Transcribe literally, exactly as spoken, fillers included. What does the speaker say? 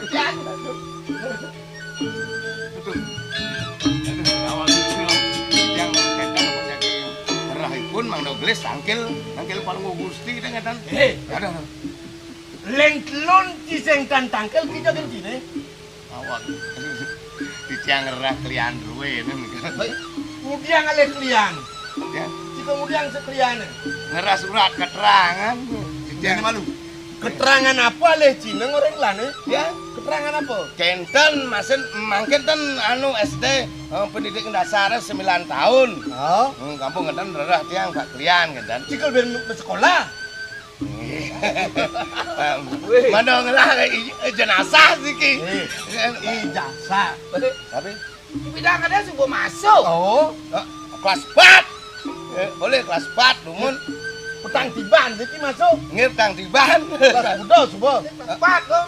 Aduh. Aduh, awal itu yang kadang menjadi rahipun Mang Dogelis tangkil, tangkil paling Gusti deh ngeten. Eh, ada. Leng telon ciseng tan tangkil kita gentine. Awal. Titiang ngerah kelian ruwe nen. Mudiang alih kelian. Ya. Jika mudiang sekelian. Ngerah surat keterangan. Titiang malu. Keterangan apa alih Cina orang lane? Ya. Keterangan apa? Kenten masin mangkin ten anu S D, eh, pendidikan dasar sembilan tahun. Oh. Hmm, kampung ngeten rerah tiang bak kelian ngeten. Cikal ben sekolah. Wih. Mana ngelah i- jenazah siki. Eh, ijazah. Tapi bidang ada subuh masuk. Oh, eh, kelas empat. Eh, boleh kelas empat, dumun. Petang tiban siki masuk. Ngir tang tiban. Kelas udah subuh. Empat kok.